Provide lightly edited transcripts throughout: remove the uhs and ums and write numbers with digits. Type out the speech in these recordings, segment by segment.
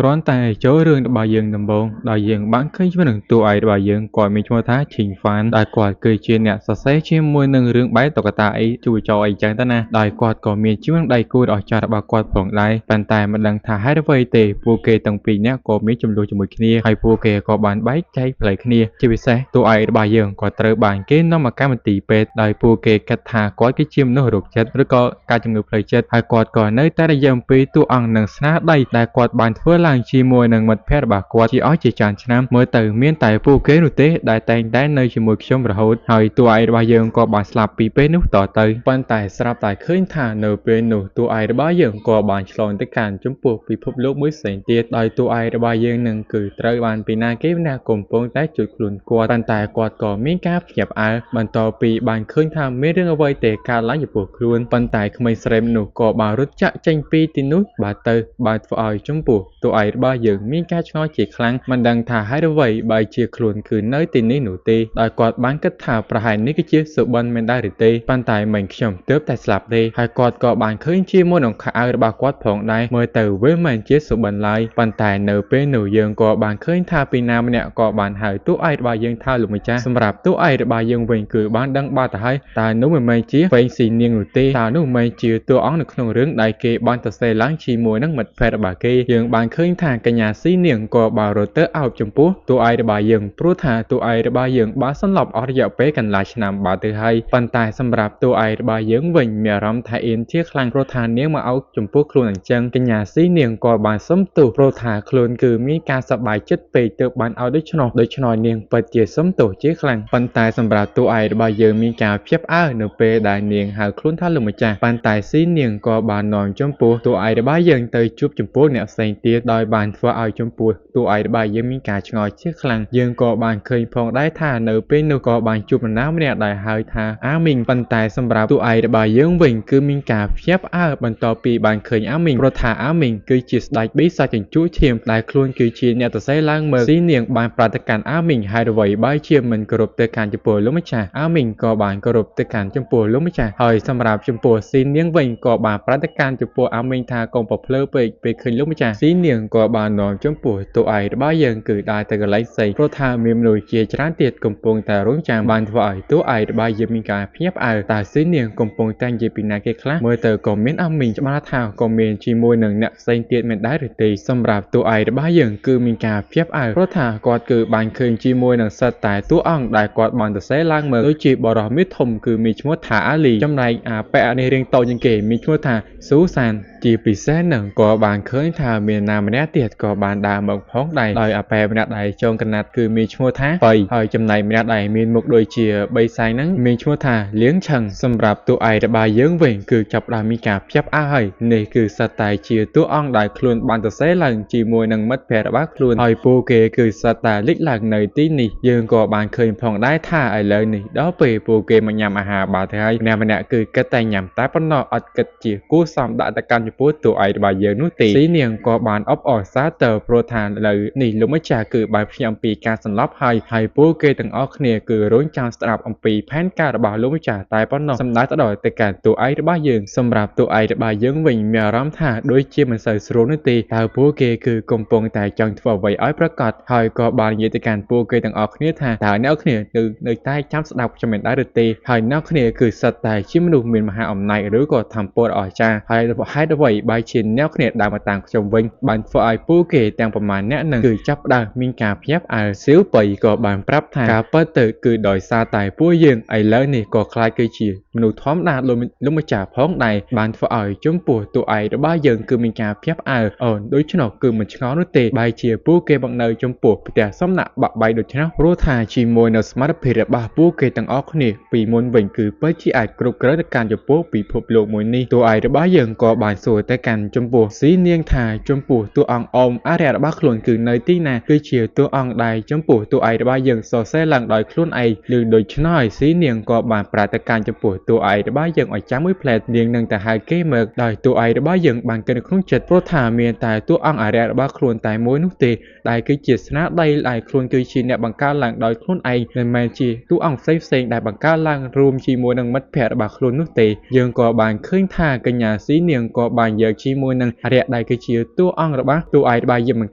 គ្រាន់តែចូលរឿងរបស់យើងដំបូងដោយយើងបានឃើញជាមួយនឹងតួឯករបស់យើងគាត់មានឈ្មោះថាឈីងហ្វានដែលគាត់គឺជាអ្នកសរសេរជាមួយនឹងរឿងបែបតុក្កតាអីជួយចោអីចឹងទៅណាដោយគាត់ក៏មានជាមួយនឹងដៃគូដ៏អស្ចារ្យរបស់គាត់ផងដែរប៉ុន្តែមិនដឹងថាហេតុអ្វីទេពួកគេទាំងពីរនាក់ក៏មានជម្លោះជាមួយគ្នាហើយពួកគេក៏បានបែកចែកផ្លូវគ្នាជាពិសេសតួឯករបស់យើងក៏ត្រូវបានគេនាំមកកម្មមន្ទីរពេទ្យដោយពួកគេគិតថាគាត់គឺជាមនុស្សរោគចិត្តឬក៏ការជំងឺផ្លូវចិត្តហើយគាត់ក៏នៅតែនិយាយអំពីតួអង្គនិងស្នាដៃដែលគាត់បានធ្វើឡើងជាមួយនឹងមិត្តភក្តិរបស់គាត់ជាអស់ជាច្រើនឆ្នាំមើលទៅមានតែពួកគេនោះទេដែលតែងតែនៅជាមួយខ្ញុំរហូតហើយតួឯករបស់យើងក៏បានស្លាប់ពីពេលនោះតទៅប៉ុន្តែស្រាប់តែឃើញថានៅពេលនោះតួឯករបស់យើងក៏បានឆ្លងទៅកាន់ចំពោះពិភពលោកមួយផ្សេងទៀតដោយតួឯករបស់យើងនឹងគឺត្រូវបានពីណាគេម្នាក់កំពុងតែជួយខ្លួនគាត់ប៉ុន្តែគាត់ក៏មានការភ្ញាក់ផ្អើលបន្ទាប់ពីបានឃើញថាមានរឿងអ្វីទេកើតឡើងចំពោះខ្លួនប៉ុន្តែក្មេងស្រីម្នាក់ក៏បានរត់ចាក់ចេញពីទីនោះបាទទៅបានធ្វើឲ្យចំពោះតួឯករបស់យើងមានការឆ្ងល់ជាខ្លាំងមិនដឹងថាហេតុអ្វីបែរជាខ្លួនគឺនៅទីនេះនោះទេដោយគាត់បានគិតថាប្រហែលនេះគឺជាសុបិនមិនដែរឬទេប៉ុន្តែមិញខ្ញុំទើបតែស្លាប់ទេហើយគាត់ក៏បានឃើញជាមួយនឹងខោអាវរបស់គាត់ផងដែរមើលទៅវាមិនជាសុបិនឡើយប៉ុន្តែនៅពេលនោះយើងក៏បានឃើញថាពីណាម្នាក់ក៏បានហៅតួឯករបស់យើងថាលោកម្ចាស់សម្រាប់តួឯករបស់យើងវិញគឺបានដឹងបាត់ទៅហើយតើនោះមិនមែនជាហ្វេងស៊ីនាងនោះទេតើនោះមិនមែនជាតួអង្គនៅក្នុងរឿងដែលគេបានសរសេរឡើងជាមួយនឹងមិត្តភក្តិរបស់គេយើងបានឃើញថាកញ្ញាស៊ីនាងក៏បានរត់ទៅអោបចំពោះតួឯករបស់យើងព្រោះថាតួឯករបស់យើងបានសន្លប់អស់រយៈពេលកន្លះឆ្នាំបាត់ទៅហើយប៉ុន្តែសម្រាប់តួឯករបស់យើងវិញមានអារម្មណ៍ថាអៀនជាខ្លាំងព្រោះថានាងមកអោបចំពោះខ្លួនអញ្ចឹងកញ្ញាស៊ីនាងក៏បានសុំទោសព្រោះថាខ្លួនគឺមានការសប្បាយចិត្តពេកទើបបានឲ្យដូច្នោះដូច្នោះនាងពិតជាសុំទោសជាខ្លាំងប៉ុន្តែសម្រាប់តួឯករបស់យើងមានការភ្ញាក់ផ្អើលនៅពេលដែលនាងហៅខ្លួនថាលោកម្ចាស់ប៉ុន្តែស៊ីនាងក៏បាននាំចំពោះតួឯករបស់យើងទៅជួបចំពោះអ្នកផ្សេងទៀតដោយបានធ្វើឲ្យចំពោះតួឯករបស់យើងមានការឆ្ងល់ជាខ្លាំងយើងក៏បានឃើញផងដែរថានៅពេលនោះក៏បានជួបនរណាម្នាក់ដែលហៅថាអាមីងប៉ុន្តែសម្រាប់តួឯករបស់យើងវិញគឺមានការភ្ញាក់ផ្អើលបន្ទាប់ពីបានឃើញអាមីងព្រោះថាអាមីងគឺជាស្ដេចបិសាចជញ្ជូរឈាមដែលខ្លួនគឺជាអ្នកសរសេរឡើងមើលស៊ីនាងបានប្រតិកាន់អាមីងហើយអ្វីបើជាមិនគោរពទៅកាន់ចំពោះលោកម្ចាស់អាមីងក៏បានគោរពទៅកាន់ចំពោះលោកម្ចាស់ហើយសម្រាប់ចំពោះស៊ីនាងវិញក៏បានប្រតិកាន់ចំពោះអាមីងថាកុំប្រភ្លើពេកពេលឃើញលោកម្ចាស់ស៊ីនាងក៏បាននាំចំពោះតួឯករបស់យើងគឺដើរទៅកន្លែងផ្សេងព្រោះថាមានមនុស្សជាច្រើនទៀតកំពុងតែរងចាំបានធ្វើឲ្យតួឯករបស់យើងមានការភ្ញាក់ផ្អើលតើស៊ីនាងកំពុងតែនិយាយពីណាគេខ្លះមើលទៅក៏មានអាមីងច្បាស់ថាក៏មានជាមួយនឹងអ្នកផ្សេងទៀតមិនដែរឬទេសម្រាប់តួឯករបស់យើងគឺមានការភ្ញាក់ផ្អើលព្រោះថាគាត់គឺបានឃើញជាមួយនឹងសិតតែតួអង្គដែលគាត់បានសរសេរឡើងមើលដូចជាបរិសមាសធំគឺមានឈ្មោះថាអាលីចំណែកអាប៉ែនេះរៀងតូចជាងគេមានឈ្មោះថាស៊ូសានជាពិសេសនឹងក៏បានឃើញថាមានណាម្នាក់ទៀតក៏បានដើរមកផងដែរដោយអាប៉ែម្នាក់ដែលចងកណាត់គឺមានឈ្មោះថាប៉ៃហើយចំណែកម្នាក់ដែលមានមុខដូចជាបីសែងហ្នឹងមានឈ្មោះថាលៀងឆឹងសម្រាប់តួឯករបស់យើងវិញគឺចាប់ផ្ដើមមានការភ្ញាក់ផ្អើលហើយនេះគឺសិតតែជាតួអង្គដែលខ្លួនបានសរសេរឡើងជាមួយនឹងមិត្តភក្តិរបស់ខ្លួនហើយពួកគេគឺសិតតែលេចឡើងនៅទីនេះយើងក៏បានឃើញផងដែរថាឥឡូវនេះដល់ពេលពួកគេមកញ៉ាំអាហារបាត់ហើយម្នាក់ៗគឺគិតតែញ៉ាំតែប៉ុណ្ណោះអត់គិតជាគួរសមដាក់ទៅកាន់ចំពោះតួឯករបស់យើងនោះទេស៊ីនាងក៏បានអបអរសាទរព្រោះថាឥឡូវនេះលោកម្ចាស់គឺបានភ្ញាក់អំពីការសន្លប់ហើយហើយពួកគេទាំងអស់គ្នាគឺរងចាំស្ដាប់អំពីផែនការរបស់លោកម្ចាស់តែប៉ុណ្ណោះសម្ដៅទៅដល់ទៅកាន់តួឯករបស់យើងសម្រាប់តួឯករបស់យើងវិញមានអារម្មណ៍ថាដូចជាមិនសូវស្រួលនោះទេតើពួកគេគឺកំពុងតែចង់ធ្វើអ្វីឲ្យប្រកាសហើយក៏បាននិយាយទៅកាន់ពួកគេទាំងអស់គ្នាថាតើអ្នកគ្នានៅតែចាំស្ដាប់ខ្ញុំមិនដែរឬទេហើយអ្នកគ្នាគឺសិតតែជាមនុស្សមានមហាអំណាចឬក៏ធម្មពលអស្ចារ្យហើយហេតុអ្វីបែរជាអ្នកគ្នាដើរមកតាមខ្ញុំវិញបានធ្វើឲ្យពួកគេទាំងប្រមាណអ្នកនឹងគឺចាប់ផ្ដើមមានការភ្ញាក់ផ្អើលសៀវប៉ីក៏បានប្រាប់ថាការពិតទៅគឺដោយសារតែពួកយើងឥឡូវនេះក៏ក្លាយគឺជាមនុស្សធម្មតាលោកម្ចាស់ផងដែរបានធ្វើឲ្យចំពោះតួឯករបស់យើងគឺមានការភ្ញាក់ផ្អើលអូនដូច្នោះគឺមិនឆ្ងល់នោះទេបែរជាពួកគេមកនៅចំពោះផ្ទះសំណាក់បាក់បែកដូច្នោះព្រោះថាជាមួយនៅសមត្ថភាពរបស់ពួកគេទាំងអស់គ្នាពីមុនវិញគឺពិតជាអាចគ្រប់គ្រងទៅកាន់ចំពោះពិភពលោកមួយនេះតួឯករបស់យើងក៏បានសួរទៅកាន់ចំពោះស៊ីនាងថាចំពោះតួអង្គអមអរិយរបស់ខ្លួនគឺនៅទីណាគឺជាតួអង្គដែលចំពោះតួឯករបស់យើងសរសេរឡើងដោយខ្លួនឯងឬដូច្នោះហើយស៊ីនាងក៏បានប្រតិកម្មចំពោះតួឯករបស់យើងឲ្យចាំមួយផ្លែតនាងនឹងទៅហៅគេមកដោយតួឯករបស់យើងបានគិតនៅក្នុងចិត្តព្រោះថាមានតែតួអង្គអរិយរបស់ខ្លួនតែមួយនោះទេដែលគឺជាស្នាដៃដែលខ្លួនគឺជាអ្នកបង្កើតឡើងដោយខ្លួនឯងមិនមែនជាតួអង្គផ្សេងៗដែលបង្កើតឡើងរួមជាមួយនឹងមិត្តភក្តិរបស់ខ្លួននោះទេយើងក៏បានឃើញថាកញ្ញាស៊ីនាងក៏បានយកជាមួយនឹងអរិយដែលគឺជាតួអង្គរបស់ របស់តួឯករបស់យើងបង្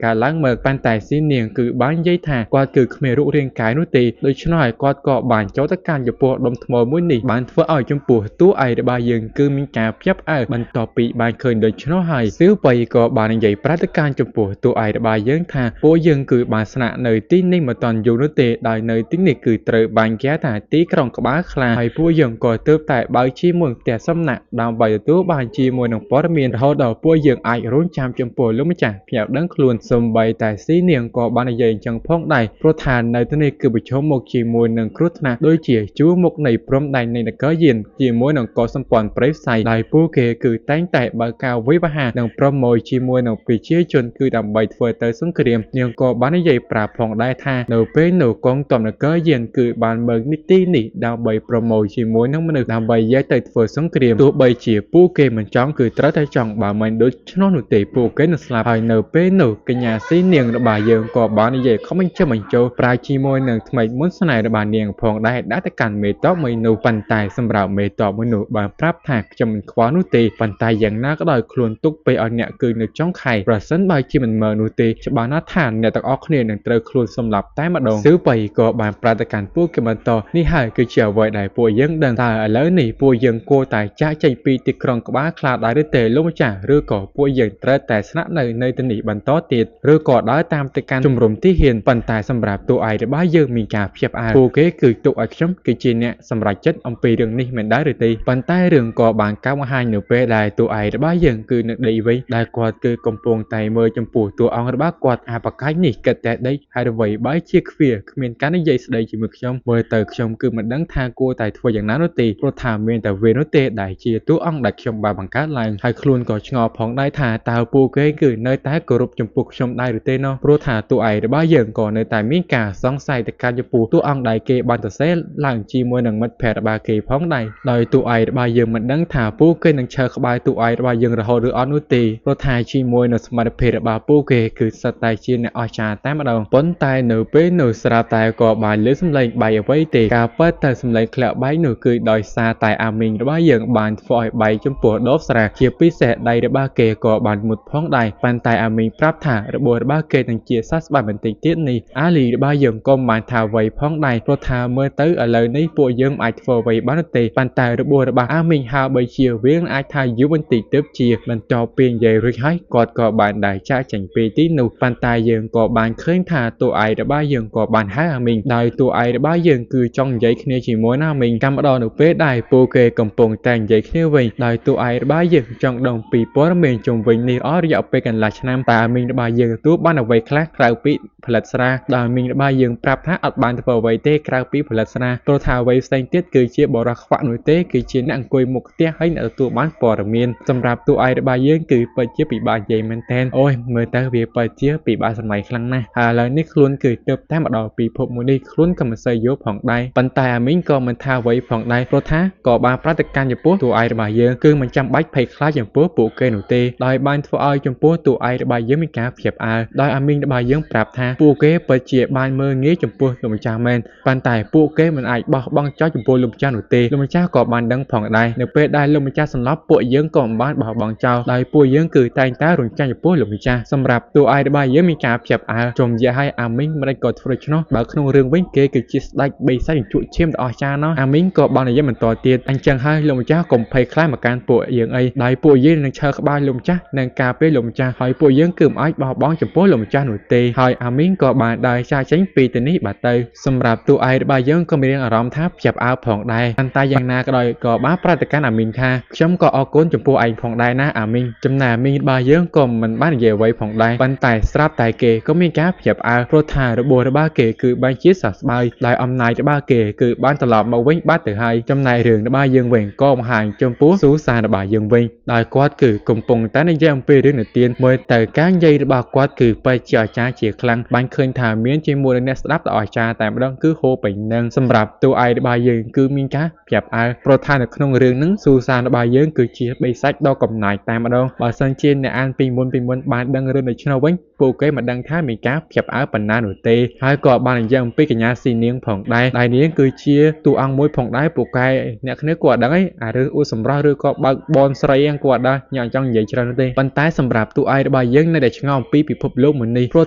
កើតឡើងមកប៉ុន្តែស៊ីនាងគឺបាននិយាយថាគាត់គឺគ្មានរូបរាងកាយនោះទេដូច្នោះហើយគាត់ក៏បានចូលទៅកាន់ចំពោះដុំថ្មមួយនេះបានធ្វើឲ្យចំពោះតួឯករបស់យើងគឺមានការភ្ញាក់ផ្អើលបន្ទាប់ពីបានឃើញដូច្នោះហើយសៀវបៃក៏បាននិយាយប្រតិកម្មចំពោះតួឯករបស់យើងថាពួកយើងគឺបានស្នាក់នៅទីនេះមិនទាន់យូរនោះទេដោយនៅទីនេះគឺត្រូវបានគេថាទីក្រុងក្បាលខ្លាហើយពួកយើងក៏ទើបតែបើកជាមួយផ្ទះសំណាក់ដើម្បីទទួលបានជាមួយនឹងព័ត៌មានរហូតដល់ពួកយើងអាចរងចាំចំពោះលោកម្ចាស់ភ្ញាក់ដឹងខ្លួនសំបីតែស៊ីនាងក៏បាននិយាយអញ្ចឹងផងដែរព្រោះថានៅទីនេះគឺប្រឈមមុខជាមួយនឹងគ្រោះថ្នាក់ដូចជាជួរមុខនៃព្រំដែននៃនគរយានជាមួយនឹងកងសម្ព័ន្ធព្រៃផ្សៃដោយពួកគេគឺតែងតែបើកការវាយប្រហារនិងប្រមូលជាមួយនឹងប្រជាជនគឺដើម្បីធ្វើទៅសង្គ្រាមនាងក៏បាននិយាយប្រាប់ផងដែរថានៅពេលនោះកងទ័ពនគរយានគឺបានមើលនីតិនេះដើម្បីប្រមូលជាមួយនឹងមនុស្សដើម្បីយកទៅធ្វើសង្គ្រាមទោះបីជាពួកគេមិនចង់គឺត្រូវតែចង់បើមិនដូច្នោះនោះទេពួកគេនឹងស្លាប់ហើយនៅពេលនោះកញ្ញាស៊ីនាងរបស់យើងក៏បាននិយាយខំបញ្ចុះបញ្ចូលប្រាជាមួយនឹងថ្មីមុនស្នេហ៍របស់នាងផងដែរដាក់ទៅកាន់មេតបមួយនោះប៉ុន្តែសម្រាប់មេតបមួយនោះបានប្រាប់ថាខ្ញុំមិនខ្វល់នោះទេប៉ុន្តែយ៉ាងណាក៏ដោយខ្លួនទុកពេលឲ្យអ្នកគឺនៅចុងខែប្រសិនបើជាមិនមើលនោះទេច្បាស់ណាស់ថាអ្នកទាំងអស់គ្នានឹងត្រូវខ្លួនសម្លាប់តែម្ដងស៊ឺបៃក៏បានប្រតិកម្មពួកគេបន្តនេះហើយគឺជាអ្វីដែលពួកយើងដឹងតើឥឡូវនេះពួកយើងគួរតែចាកចេញពីទីក្រុងក្បាលខ្លាដែរឬទេលោកម្ចាស់ឬក៏ពួកយើងត្រូវតែស្នាក់នៅទីនេះបន្តទៀតឬក៏ដើរតាមទៅកាន់ជំរំទីហ៊ានប៉ុន្តែសម្រាប់តួឯករបស់យើងមានការភ្ញាក់ផ្អើលពួកគេគឺទុកឲ្យខ្ញុំគឺជាអ្នកសម្រេចចិត្តអំពីរឿងនេះមិនដែរឬទេប៉ុន្តែរឿងក៏បានកាប់បង្ហាញនៅពេលដែលតួឯករបស់យើងគឺនៅដេកវិញដែលគាត់គឺកំពុងតែមើលចំពោះតួអង្គរបស់គាត់អាបកាច់នេះគិតតែដេកហើយអ្វីបើជាខ្វៀគ្មានការនិយាយស្ដីជាមួយខ្ញុំមើលទៅខ្ញុំគឺមិនដឹងថាគួរតែធ្វើយ៉ាងណានោះទេព្រោះថាមានតែវានោះទេដែលជាតួអង្គដែលខ្ញុំបានបង្កើតឡើងហើយខ្លួនក៏ឆ្ងល់ផងដែរថាតើពួកគេគឺនៅតែគោរពចំពោះខ្ញុំដែរឬទេណោះព្រោះថាតួឯករបស់យើងក៏នៅតែមានការសង្ស័យទៅកាន់ចំពោះតួអង្គដែលគេបានសរសេរឡើងជាមួយនឹងមិត្តភក្តិរបស់គេផងដែរដោយតួឯករបស់យើងមិនដឹងថាពួកគេនឹងឈើក្បែរតួឯករបស់យើងរហូតឬអត់នោះទេព្រោះថាជាមួយនឹងសមត្ថភាពរបស់ពួកគេគឺសុទ្ធតែជាអ្នកអស្ចារ្យតែម្ដងប៉ុន្តែនៅពេលនោះស្រាប់តែក៏បានលើសំឡេងបែកអ្វីទេការពិតតែសំឡេងធ្លាក់បែកនោះគឺដោយសារតែអាមីងរបស់យើងបានធ្វើឲ្យបែកចំពោះដបស្រាជាពិសេសដៃរបស់គេក៏បានមុតផងដែរប៉ុន្តែអាមីងប្រាប់ថារបួសរបស់គេនឹងជាសះស្បើយបន្តិចទៀតនេះអាលីរបស់យើងក៏មិនបានថាអ្វីផងដែរព្រោះថាមើលទៅឥឡូវនេះពួកយើងមិនអាចធ្វើអ្វីបានទេប៉ុន្តែរបួសរបស់អាមីងហើបីជាវាអាចថាយូរបន្តិចទើបជាបន្ទាប់ពីនិយាយរួចហើយគាត់ក៏បានដើរចាកចេញពីទីនោះប៉ុន្តែយើងក៏បានឃើញថាតួឯករបស់យើងក៏បានហៅអាមីងដោយតួឯករបស់យើងគឺចង់និយាយគ្នាជាមួយនឹងអាមីងកម្មដល់នៅពេលដែលពួកគេកំពុងតែនិយាយគ្នាវិញដោយតួឯករបស់យើងចង់ដឹងពីព័ត៌មានជុំវិញនេះអស់រយៈពេលកន្លះឆ្នាំតើអាមីងរបស់យើងទទួលបានអ្វីខ្លះក្រៅពីផលិតស្រាដោយអាមីងរបស់យើងប្រាប់ថាអត់បានធ្វើអ្វីទេក្រៅពីផលិតស្រាព្រោះថាអ្វីផ្សេងទៀតគឺជាបរិះខ្វាក់នោះទេគឺជាអ្នកអង្គុយមុខផ្ទះហើយអ្នកទទួលបានព័ត៌មានសម្រាប់តួឯករបស់យើងគឺពិតជាពិបាកនិយាយមែនទែនអូយមើលទៅវាពិតជាពិបាកសម័យខ្លាំងណាស់ហើយឥឡូវនេះខ្លួនគឺទើបតែមកដល់ពិភពមួយនេះខ្លួនក៏មិនសូវយល់ផងដែរប៉ុន្តែអាមីងក៏មិនថាអ្វីផងដែរព្រោះថាក៏បានប្រតិកម្មចំពោះតួឯករបស់យើងគឺមិនចាំបាច់ភ័យខ្លាចចំពោះពួកគេនោះទេដោយបានធ្វើឲ្យចំពោះតួឯករបស់យើងមានការភ្ញាក់ផ្អើលដោយអាមីងរបស់យើងប្រាប់ថាពួកគេពិតជាបានមើលងាយចំពោះលោកម្ចាស់មែនប៉ុន្តែពួកគេមិនអាចបោះបង់ចោលចំពោះលោកម្ចាស់នោះទេលោកម្ចាស់ក៏បានដឹងផងដែរនៅពេលដែលលោកម្ចាស់សន្លប់ពួកយើងក៏មិនបានបោះបង់ចោលដោយពួកយើងគឺតែងតែរងចាំចំពោះលោកម្ចាស់សម្រាប់តួឯករបស់យើងមានការភ្ញាក់ផ្អើលជុំយាឲ្យអាមីងមិនក៏ធ្វើដូច្នោះបើក្នុងរឿងវិញគេគឺជាស្ដេចបិសាចជក់ឈាមដ៏អស្ចារ្យណោះអាមីងក៏បាននិយាយបន្តទៀតអញ្ចឹងហើយលោកម្ចាស់កុំភ័យខ្លាចមកកាន់ពួកយើងអីដោយពួកយើងនឹងឈើក្បាលលោកម្ចាស់និងការពារលោកម្ចាស់ហើយពួកយើងគឺមិនអាចបោះបង់ចំពោះលោកម្ចាស់នោះទេហើយអាមីងក៏បានដើរចាកចេញពីទីនេះបាត់ទៅសម្រាប់តួឯករបស់យើងក៏មានអារម្មណ៍ថាភ្ញាក់ផ្អើលផងដែរប៉ុន្តែយ៉ាងណាក៏ដោយក៏បានប្រតិកម្មអាមីងថាខ្ញុំក៏អរគុណចំពោះឯងផងដែរណាអាមីងចំណែកអាមីងរបស់យើងក៏មិនបាននិយាយអ្វីផងដែរប៉ុន្តែស្រាប់តែគេក៏មានការភ្ញាក់ផ្អើលព្រោះថារបួសរបស់គេគឺបានជាសះស្បើយដោយអំណាចរបស់គេគឺបានត្រឡប់មកវិញបាត់ទៅហើយចំណែករឿងរបស់យើងវិញក៏បង្ហាញចំពោះស៊ូសានរបស់យើងវិញដោយគាត់គឺកំពុងតែនិយាយអំពីរឿងនិទានមើលទៅការនិយាយរបស់គាត់គឺពិតជាអស្ចារ្យជាខ្លាំងបានឃើញថាមានជាមួយនឹងអ្នកស្ដាប់ដ៏អស្ចារ្យតែម្ដងគឺហូរពេញនឹងសម្រាប់តួឯករបស់យើងគឺមានការភ្ញាក់ផ្អើលព្រោះថានៅក្នុងរឿងហ្នឹងស៊ូសានរបស់យើងគឺជាបិសាចដ៏កំណាចតែម្ដងបើសិនជាអ្នកអានពីមុនបានដឹងរឿងដូច្នោះវិញពួកគេមិនដឹងថាមានការភ្ញាក់ផ្អើលប៉ុណ្ណានោះទេហើយក៏បាននិយាយអំពីកញ្ញាស៊ីនាងផងដែរដែលនាងគឺជាតួអង្គមួយផងដែរពួកកែអ្នកគ្នាគាត់ដឹងឯអារឿងអួតសម្រស់ឬក៏បើកបនស្រីហ្នឹងគាត់ដឹងញ៉ាំចង់និយាយច្រើនទេប៉ុន្តែសម្រាប់តួឯក ឯករបស់យើងនៅតែឆ្ងល់អំពីពិភពលោកមួយនេះព្រោះ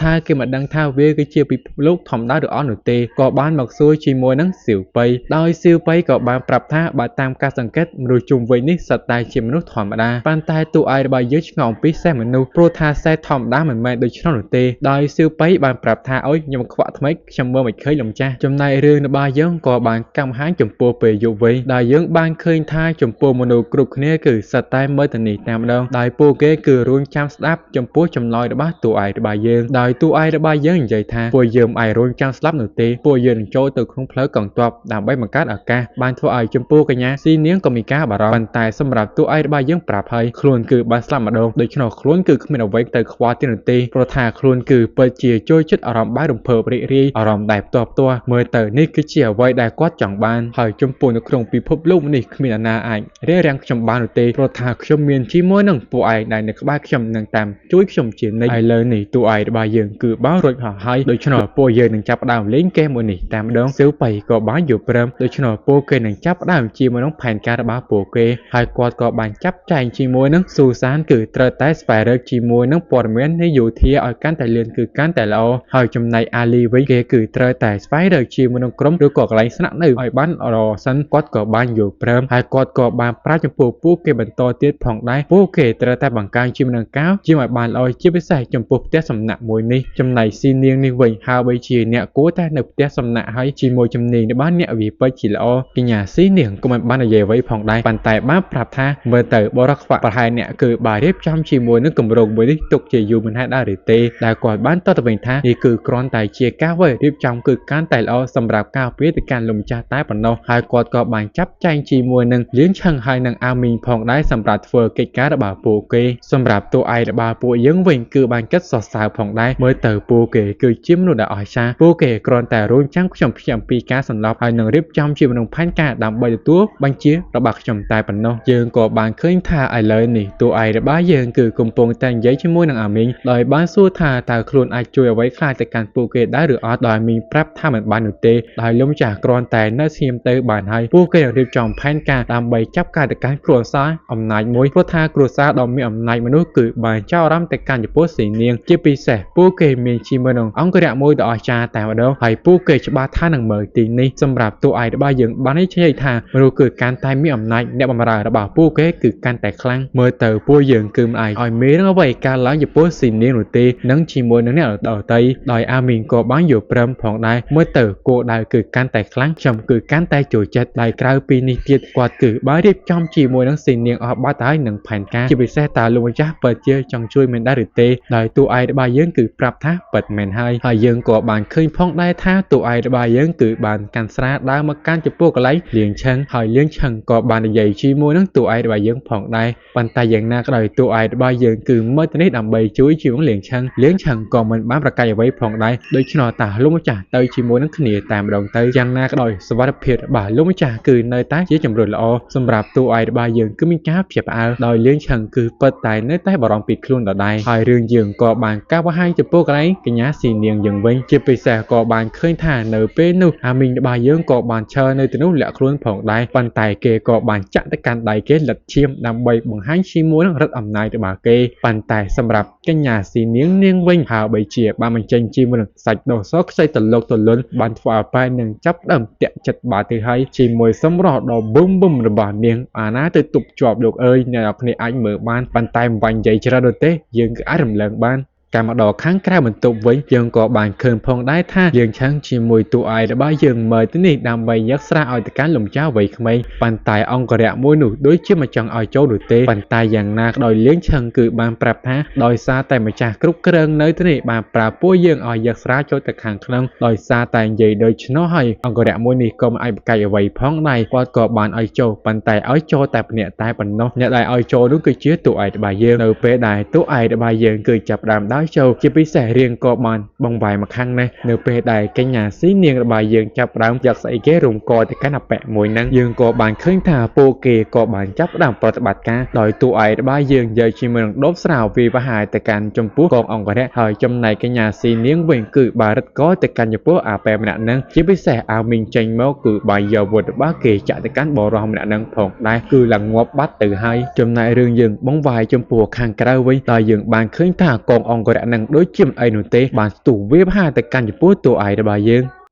ថាគេមិនដឹងថាវាគឺជាពិភពលោកធម្មតាឬអត់នោះទេក៏បានមកសួរជាមួយនឹងសៀវប៉ីដោយសៀវប៉ីក៏បានប្រាប់ថាបើតាមការសង្កេតមនុស្សជុំវិញនេះសុទ្ធតែជាមនុស្សធម្មតាប៉ុន្តែតួឯករបស់យើងឆ្ងល់អំពីសេះមនុស្សព្រោះថាសេះធម្មតាមិនមែនដូច្នោះនោះទេដោយសៀវប៉ីបានប្រាប់ថាអុយខ្ញុំខ្វាក់ថ្មីខ្ញុំមើលមិនឃើញលំចាស់ចំណែករឿងរបស់យើងក៏បានកម្មហាញចំពោះពេលយប់វិញដែលយើងបានឃើញថាចំពោះមនុស្សគ្រប់គ្នាគឺសុទ្ធតែមើលទៅនេះតាមដងដោយពួកគេគឺរួងចាំស្ដាប់ចំពោះចម្លើយរបស់តួឯករបស់យើងដោយតួឯករបស់យើងនិយាយថាពួកយើងមិនអាចរួងចាំស្លាប់នោះទេពួកយើងនឹងចូលទៅក្នុងផ្លូវកងទ័ពដើម្បីបង្កើតឱកាសបានធ្វើឲ្យចំពោះកញ្ញាស៊ីនាងក៏មានការបារម្ភប៉ុន្តែសម្រាប់តួឯករបស់យើងប្រាប់ហើយខ្លួនគឺបានស្លាប់ម្ដងដូច្នោះខ្លួនគឺគ្មានអ្វីទៅខ្វល់ទៀតនោះទេព្រោះថាខ្លួនគឺពិតជាចូលចិត្តអារម្មណ៍បែបរំភើបរីករាយអារម្មណ៍ដែលផ្ទាល់ផ្ទាល់មើលទៅនេះគឺជាអ្វីដែលគាត់ចង់បានហើយចំពោះនៅក្នុងពិភពលោកនេះគ្មាននរណាអាចរារាំងខ្ញុំបាននោះទេព្រោះថាខ្ញុំមានជាមួយនឹងពួកឯងដែលនៅក្បែរខ្ញុំនឹងតាមជួយខ្ញុំជានិច្ចឥឡូវនេះតួឯងរបស់យើងគឺបានរួចហោះហើយដូច្នោះពួកយើងនឹងចាប់ផ្ដើមលេងហ្គេមមួយនេះតាមដងសៀវប៉ីក៏បានយល់ព្រមដូច្នោះពួកគេនឹងចាប់ផ្ដើមជាមួយនឹងផែនការរបស់ពួកគេហើយគាត់ក៏បានចាប់ចែងជាមួយនឹងស៊ូសានគឺត្រូវតែស្វែងរកជាមួយនឹងព័ត៌មាននៃយោធាឲ្យកាន់តែលឿនគឺកាន់តែល្អហើយចំណែកអាលីវិញគេគឺត្រូវតែស្វែងរកជាមួយនឹងក្រុមឬក៏កន្លែងស្នាក់នៅឲ្យបានល្អសិនគាត់ក៏បានយល់ព្រមហើយគាត់ក៏បានប្រាប់ចំពោះពួកគេបន្តទៀតផងដែរពួកគេត្រូវតែបង្កើនជាមួយនឹងការជាឲ្យបានល្អជាពិសេសចំពោះផ្ទះសំណាក់មួយនេះចំណែកស៊ីនាងនេះវិញហើយបីជាអ្នកគួរតែនៅផ្ទះសំណាក់ហើយជាមួយជំនាញរបស់អ្នកវាពិតជាល្អកញ្ញាស៊ីនាងក៏មិនបាននិយាយអ្វីផងដែរប៉ុន្តែបានប្រាប់ថាមើលទៅបរិះខ្វាក់ប្រហែលអ្នកគឺបានរៀបចំជាមួយនឹងគម្រោងមួយនេះទុកជាយូរមិនហេតុដែរឬទេដែលគាត់បានតបទៅវិញថានេះគឺគ្រាន់តែជាការវើរៀបចំគឺកាន់តែល្អសម្រាប់ការពារទៅកាន់លោកម្ចាស់តែប៉ុណ្ណោះហើយគាត់ក៏បានចាប់ចែងជាមួយនឹងលៀងឆឹងហើយនឹងអាមីងផងដែរសម្រាប់ធ្វើកិច្ចការរបស់ពួកគេសម្រាប់តួឯករបស់ពួកយើងវិញគឺបានគិតសរសើរផងដែរមើលទៅពួកគេគឺជាមនុស្សដែលអស្ចារ្យពួកគេគ្រាន់តែរងចាំខ្ញុំភ្ញាក់ពីការសន្លប់ហើយនឹងរៀបចំជាមួយនឹងផែនការដើម្បីទទួលបញ្ជារបស់ខ្ញុំតែប៉ុណ្ណោះយើងក៏បានឃើញថាឥឡូវនេះតួឯករបស់យើងគឺកំពុងតែនិយាយជាមួយនឹងអាមីងដោយបានសួរថាតើខ្លួនអាចជួយអ្វីខ្លះទៅកាន់ពួកគេដែរឬអត់ដោយអាមីងប្រាប់ថាមិនបាននោះទេដោយលំចាស់គ្រាន់តែនៅស្ងៀមទៅបានហើយពួកគេនឹងរៀបចំផែនការដើម្បីចាប់ការទៅកាន់គ្រួសារអំណាចមួយព្រោះថាគ្រួសារដ៏មានអំណាចមនុស្សគឺបានចោលអារម្មណ៍ទៅកាន់ចំពោះស៊ីនាងជាពិសេសពួកគេមានជាមួយនឹងអង្គរៈមួយដ៏អស្ចារ្យតែម្ដងហើយពួកគេច្បាស់ថានឹងមើលទីនេះសម្រាប់តួឯករបស់យើងបាននិយាយថាមនុស្សគឺកាន់តែមានអំណាចអ្នកបម្រើរបស់ពួកគេគឺកាន់តែខ្លាំងមើលទៅពួកយើងគឺមិនអាចឲ្យមានរឿងអ្វីកើតឡើងចំពោះស៊ីនាងនោះទេនិងជាមួយនឹងអ្នកដទៃដោយអាមីងក៏បានយល់ព្រមផងដែរមើលទៅគោលដៅគឺកាន់តែខ្លាំងខ្ញុំគឺកាន់តែចូលចិត្តដោយក្រៅពីនេះទៀតគាត់គឺបានរៀបចំជាមួយនឹងស៊ីនាងអស់បាត់ហើយនឹងផែនការជាពិសេសតើលោកម្ចាស់ពិតជាចង់ជួយមែនដែរឬទេដោយតួឯករបស់យើងគឺប្រាប់ថាពិតមែនហើយហើយយើងក៏បានឃើញផងដែរថាតួឯករបស់យើងគឺបានកាន់ស្រាដើរមកកាន់ចំពោះកន្លែងលៀងឆឹងហើយលៀងឆឹងក៏បាននិយាយជាមួយនឹងតួឯករបស់យើងផងដែរប៉ុន្តែយ៉ាងណាក៏ដោយតួឯករបស់យើងគឺមកទៅនេះដើម្បីជួយជាមួយលៀងឆឹងលៀងឆឹងក៏មិនបានប្រកាសអ្វីផងដែរដូច្នោះតាលោកម្ចាស់ទៅជាមួយនឹងគ្នាតែម្ដងទៅយ៉ាងណាក៏ដោយសុវត្ថិភាពរបស់លោកម្ចាស់គឺនៅតែជាជំរឿនល្អសម្រាប់តួឯករបស់យើងគឺមានការភ្ញាក់ផ្អើលដោយលៀងឆឹងគឺពិតតែនៅតែបារម្ភពីខ្លួនដដែលហើយរឿងយើងក៏បានកាប់បង្ហាញចំពោះកន្លែងកញ្ញាស៊ីនាងយើងវិញជាពិសេសក៏បានឃើញថានៅពេលនោះអាមីងរបស់យើងក៏បានឈរនៅទីនោះលាក់ខ្លួនផងដែរប៉ុន្តែគេក៏បានចាក់ទៅកាន់ដៃគេលិតឈាមដើម្បីបង្ហាញជាមួយនឹងឫទ្ធិអំណាចរបស់គេប៉ុន្តែសម្រាប់កញ្ញាស៊ីនាងនាងវិញហើយបីជាបានបញ្ចេញជាមួយនឹងសាច់ដុះសខ្ចីតលុកទលុនបានធ្វើឲ្យប៉ែនឹងចាប់ដើមតាក់ចិត្តបាទៅហើយជាមួយសម្រស់ដ៏បឹមបឹមរបស់នាងអាណាទៅទប់ជាប់លោកអើយអ្នកនរគ្នាអាចមើលបានប៉ុន្តែមិនបាញ់និយាយច្រើននោះទេយើងគឺអាចរំលងបាន ការមកដល់ខាងក្រៅបន្ទប់វិញយើងក៏បានឃើញផងដែរថាយើងឆឹងជាមួយតួឯករបស់យើងមើលទៅនេះដើម្បីយកស្រាឲ្យទៅកាន់លំចៅវ័យក្មេងប៉ុន្តែអង្គរៈមួយនោះដូចជាមិនចង់ឲ្យចូលនោះទេប៉ុន្តែយ៉ាងណាក៏ដោយលៀងឆឹងគឺបានប្រាប់ថាដោយសារតែម្ចាស់គ្រប់គ្រងនៅទីនេះបានប្រាប់ពួកយើងឲ្យយកស្រាចូលទៅខាងក្នុងដោយសារតែនិយាយដូច្នោះហើយអង្គរៈមួយនេះក៏មិនអាចប្រកែកអ្វីផងដែរគាត់ក៏បានឲ្យចូលប៉ុន្តែឲ្យចូលតែម្នាក់តែប៉ុណ្ណោះអ្នកដែលឲ្យចូលនោះគឺជាតួឯករបស់យើងនៅពេលដែលតួឯករបស់យើងគឺចាប់ផ្ដើមដើរ ចូលជាពិសេសរៀងក៏បានបង្វែរមកខាងនេះនៅពេលដែលកញ្ញាស៊ីនាងរបស់យើងចាប់ផ្ដើមយកស្អីគេរុំកទៅកាន់អាប៉ែមួយហ្នឹងយើងក៏បានឃើញថាពួកគេក៏បានចាប់ផ្ដើមប្រតិបត្តិការដោយតួឯករបស់យើងយកជាមួយនឹងដបស្រាវាប្រហារទៅកាន់ចំពោះកងអង្គរៈហើយចំណែកកញ្ញាស៊ីនាងវិញគឺបានរត់កទៅកាន់ចំពោះអាប៉ែម្នាក់ហ្នឹងជាពិសេសអាមីងចេញមកគឺបានយកវុធរបស់គេចាក់ទៅកាន់បរោះម្នាក់ហ្នឹងផងដែរគឺឡើងងាប់បាត់ទៅហើយចំណែករឿងយើងបង្វាយចំពោះខាងក្រៅវិញដោយយើងបានឃើញថាកងអង្គរៈហ្នឹងដូចជាមិនអីនោះទេបានស្ទុះវាប្រហារទៅកាន់ចំពោះតួឯករបស់យើង។